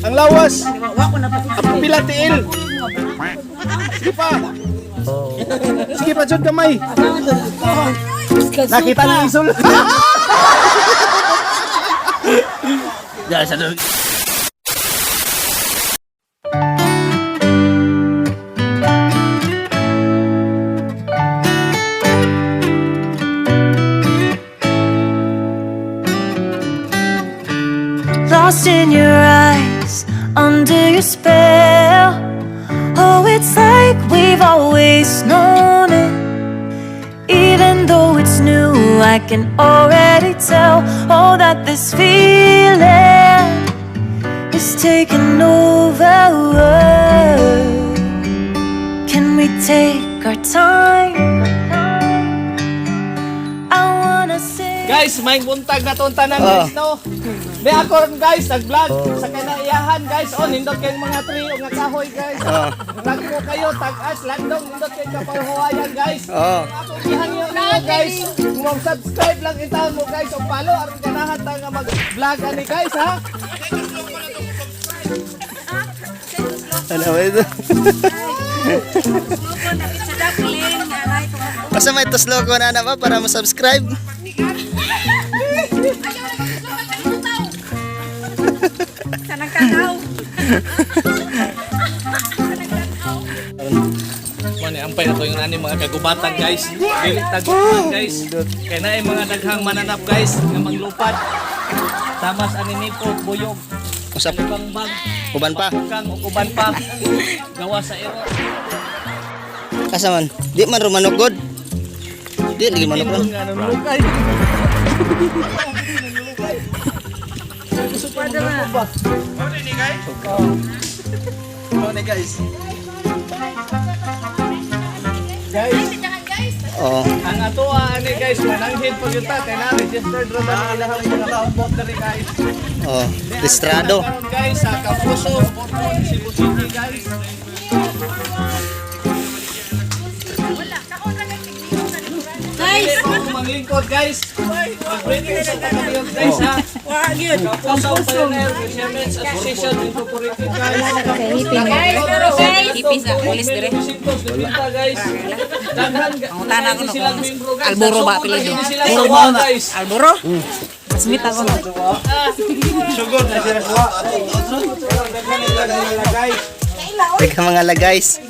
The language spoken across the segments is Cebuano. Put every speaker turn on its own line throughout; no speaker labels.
Ang lawas. Ang pila tiil. Sige pa. Sige pa, jud kamay. Nakita ng isol.
Dahil sa doon.
Lost in your eyes, under your spell. Oh, it's like we've always known it. Even though it's new, I can already tell. Oh, that this feeling is taking over. Can we take our time? I wanna say.
Guys, may buntag na tong tanan, guys, no. May ako ron, guys, nag-vlog sa kanaiyahan, guys. Oh, nindot kayong mga tree o nga kahoy, guys. Tagpo kayo, tag-as, landong, nindot kayong kapanghuwayan, guys. Ako gihangyo niyo, guys. Kung subscribe lang intaon mo, guys, o follow aron ganahan ta nga mag-vlog ani, guys, ha.
Ano ba ito? Basta may tuslo ko na na ba para mo-subscribe?
Mani ampay na to yung nani mga kagubatan, guys. Dili tagutan, guys. Kay naay mga daghang mananap, guys, nga manglupad. Tamas ani nipo buyog.
Usap.
Bangbang.
Uban pa.
Kang uban pa. Gawa sa iro.
Asa man? Di man rumanugod. Di lagi manok ron.
Nga nanulukay.
Ano guys?
Guys,
Oo.
ang ato ani, guys, mananghid pag yun ta kay na registered ra ba ang ilahang mga kaubot diri, guys.
Oh, registrado.
Karon, guys, sa Kapuso, Bourbon, Cebu City, guys.
Guys!
Manglingkod, guys. Mag-breaking sa tagalog, guys, ha. Kapuso Pioneer Fishermen's Association Incorporated, guys.
Guys, pero guys!
Ipis na, pulis dire.
Guys. Daghan
Pangutana ko no
silang
kung
membro, guys.
Alburo ba
Nagsugod
apelyido?
na sila sa wa, guys.
Alburo? Smith ako.
Daghan mga lagays.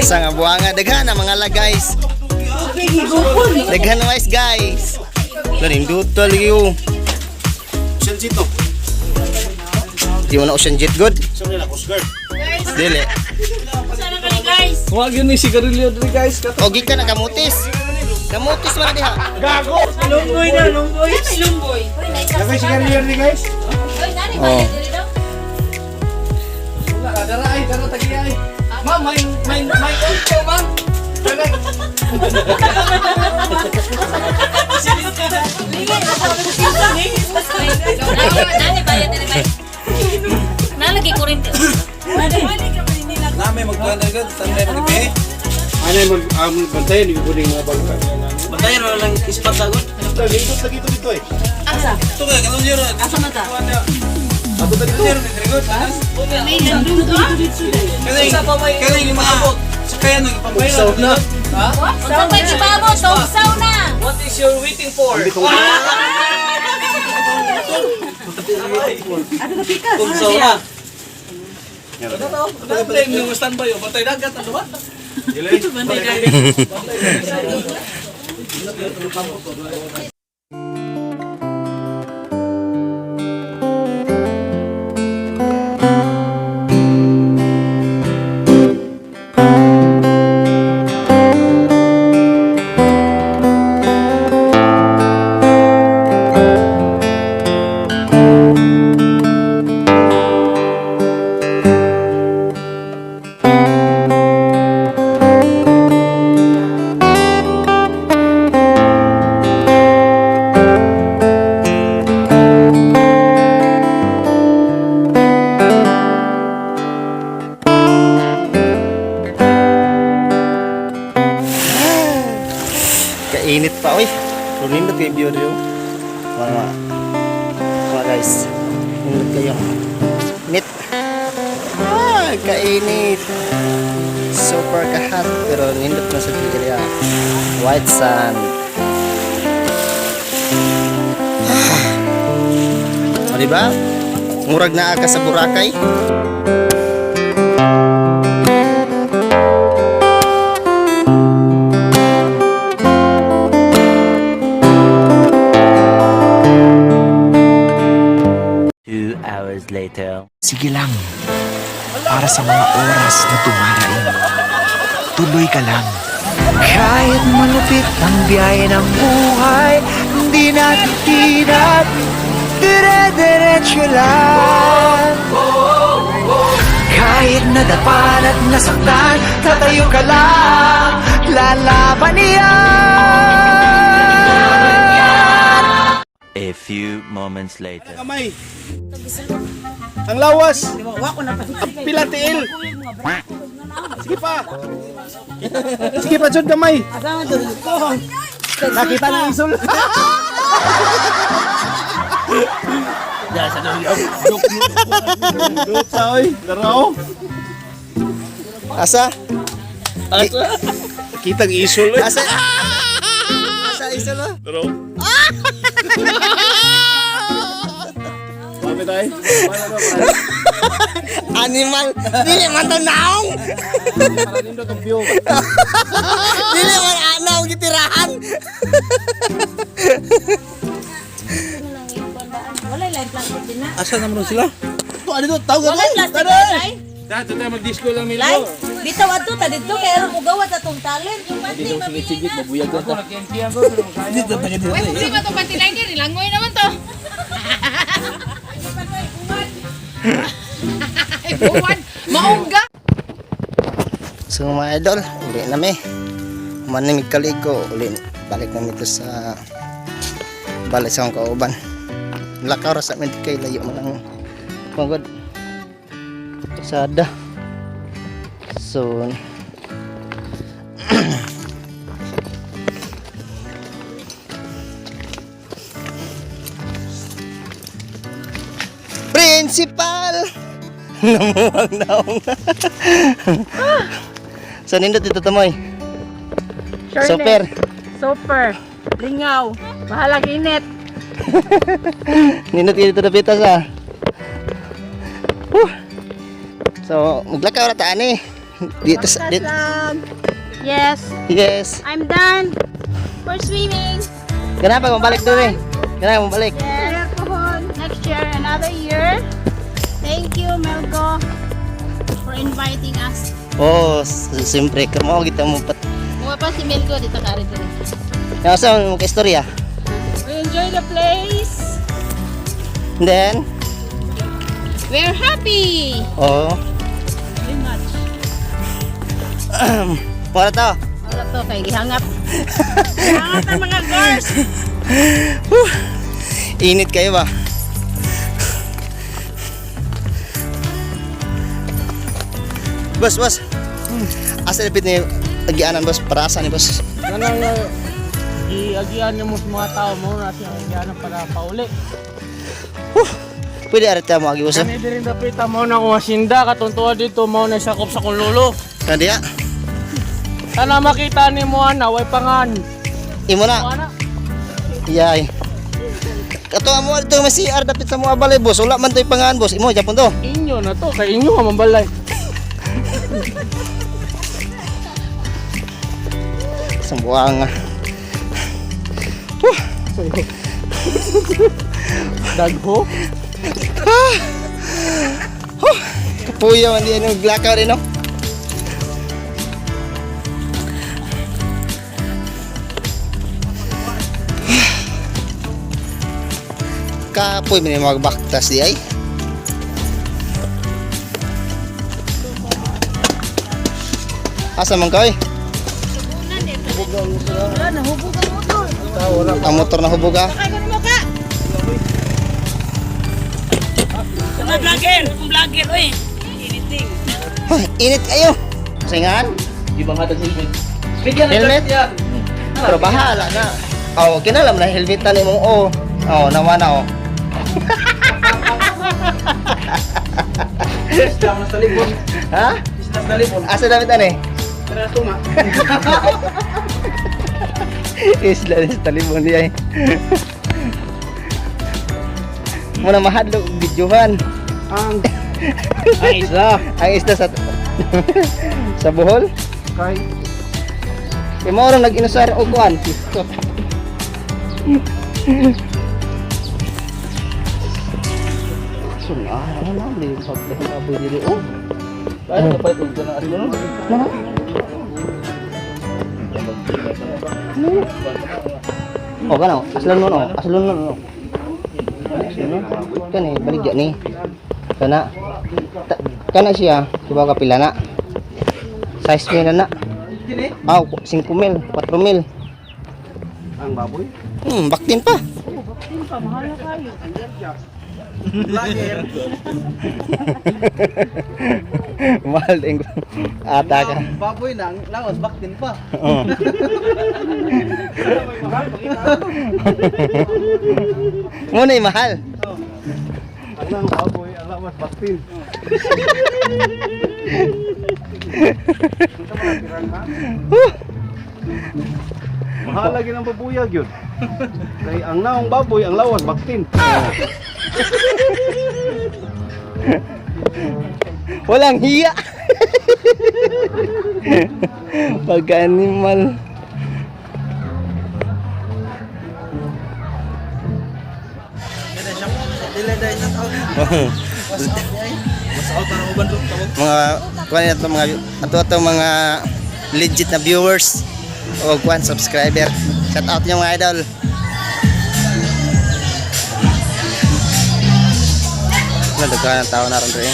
Sa nga buwanga daghan na mga lagays. Daghan na guys, guys. Laning duto lagi oh.
Ocean Jet to.
Di mo na Ocean Jet good.
Sa nila Coast Guard.
Dili.
Sana kami, guys!
Huwag yun ni sigarilyo diri, guys. Kato.
O gikan na kamutis. Kamutis man na diha.
Lumboy!
Nagay sigarilyo ni, guys.
Uy, nani ba?
Oh.
Dili daw?
Wala, dara ay, dara tagi ay. Ma'am, may auto, ma'am.
Nani ba yan dili ba? Nalagi ko rin.
Nami magkuhan na gud, tanday magbi.
Ano mag bantayan yung kuning mga bangka.
Bantayan wala lang ispat na gud.
Ito, lindot lagi ito dito eh.
Ito ka kalon yun. Asa man ta?
Ato ta dito.
Kanay
Sa pa may
kanay maabot. Sa kaya nang ipabayad.
na. Ha?
Unsa pa gibabot? Tugsaw na.
What is your waiting for?
Tugsaw na.
Ano blame yung standby oh? Bantay dagat ano ba? Bantay dagat.
kayo. Init. Ah, kainit. Super kahat pero nindot na sa area. White sand. Ah. O, diba? Murag naa ka sa Boracay.
2 hours later.
Sige lang. Para sa mga oras na dumaraing. Tuloy ka lang. Kahit malupit ang biyahe ng buhay, hindi natitinag. Dire-diretso lang. Kahit nadapan at nasaktan, tatayo ka lang. Lalaban yan.
A few moments later.
Kamay. Ang lawas. Pila tiil. Sige pa. Sige pa, Jud, kamay. Nakita na ang isul. Joke sa oy. Laro.
Asa?
Asa? Kitang isul.
Asa? Asa isa lo?
Laro. Mami tayo.
Animal. Dili man to naong.
Para nindot ang view.
Dili man anaw gitirahan.
Wala lang plastic din na.
Asa naman sila? Ito, ano to? Tawag
Wala plastic din.
Dito tayo mag-disco lang nila.
Lai, bitaw adto ta didto kay aron mugawa ta tong talent. Yung panty mabili na.
Dito tayo dito.
Uy, problema itong panty liner. Langoy naman to. Ay, buwan. Maungga.
So mga idol, uli na mi. Human na kaligo, uli balik na mi to sa balik sa akong kauban. Lakaw ra sa amin kay layo man ang pagod. Sada. So Principal! Namuwang naong. Sa nindot dito tamoy. Super.
Super. Lingaw. Bahalag init.
Nindot dito dapitas ah. Whew. So, maglakaw ra ta ani. Dito sa dito.
Yes.
Yes.
I'm done for swimming.
Gana pa mabalik dun eh. Gana mabalik.
Yes. Next year, another year. Thank you, Melgo, for inviting us.
Oh, siyempre kamo kita mo pat.
Mukha pa si Melgo dito ka rin.
Yung sa mo ka istorya.
We enjoy the place.
And then,
We're happy.
oh,
Very much.
para to.
Wala to kay gihangap. Gihangap ang mga girls.
Init kayo ba? Boss, boss. Asa lapit ni agianan boss para asa ni boss?
Ganang giagian nimo sa mga tao mo na siya agianan para pauli.
Pwede arit ka mo agi boss.
Kani diri dapita mo na akong asinda katong dito mo na sakop sa kong lolo.
Kaya
Sana makita nimo ana way pangan.
imo na.
Ana.
Yay. Kato amo dito may CR dapit sa mga balay boss. Wala man to'y pangaan boss. Imo japon to.
Inyo na to kay inyo ka mambalay.
Sambuanga.
Dagho.
Kapuyo hindi ano maglakaw rin no. Kapoy man yung magbaktas di ay. Asa man ka oy? Ang motor na hubog ah.
Mga vlogger, kung vlogger oy. Anything.
Hoy, init kayo. Singan?
Di ba nga helmet? Bigyan ng
Helmet?
yan.
Pero bahala na. Oh, kinalam na helmet na nimong oh. Oh, nawa na oh.
Isla mo sa talibon.
Ha?
Isla sa talibon.
Asa damit ani?
Tara tunga.
Isla sa talibon diay. Muna mahadlok og videohan.
Ang ang isla.
Ang isla sa sa Bohol.
Kay
Kay mao ra nag-inusar og kuan. Sun ah, ano na di pag dili oh.
Ay, kapalit og kanang aslo no.
Oh, kana, aslon mo no, aslon mo no. Aslon no. Kani baligya ni. Kana. Kana siya, kibaw ka pila na. Size mil na na.
Kini
Aw, 5 mil, 4 mil.
ang baboy.
Baktin pa.
Vlogger.
Mahal din ata ka.
Baboy na ang lawas baktin pa.
Oo. Muna yung mahal.
Ang baboy, ang lawas baktin. Mahal lagi ng babuyag yun. Kay ang naong baboy, ang lawas baktin.
Walang hiya. Pagka-animal. Mga kuan ato, mga ato ato mga legit na viewers o kuan subscriber. Shout out niyo mga idol. Nagdaghan ng tao na ron rin.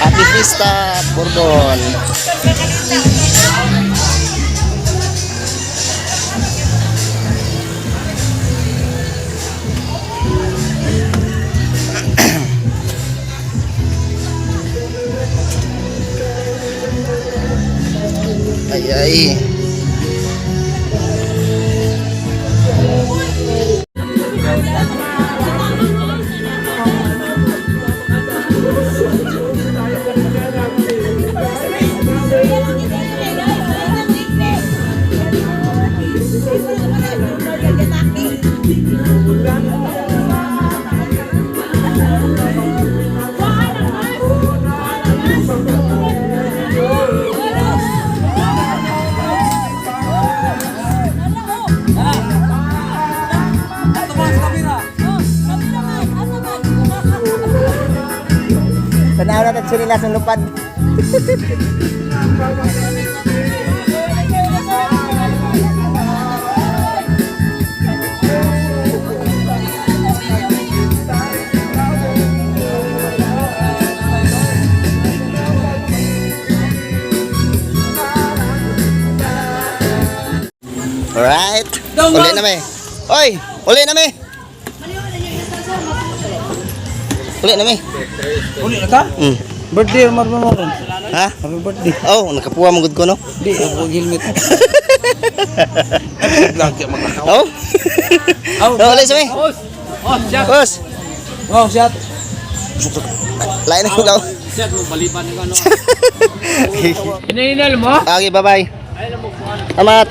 Happy Fiesta, Bourbon. Ay, ay. Tanaw na tatso nila sa lupad. Alright. Uli na may. Oy, uli na may. Uli na may.
Uli na ta? Birthday mar mo ron.
Ha?
Happy birthday.
Oh, nakapuha mo gud ko no.
Di ako helmet. Lagi maglakaw.
Oh. Oh, uli sa may.
Boss! Oh, siya!
Boss,
Wow, shot.
lain na ko daw.
Siya, baliban ko ano. Hinahinal mo?
Okay, bye-bye. Amat.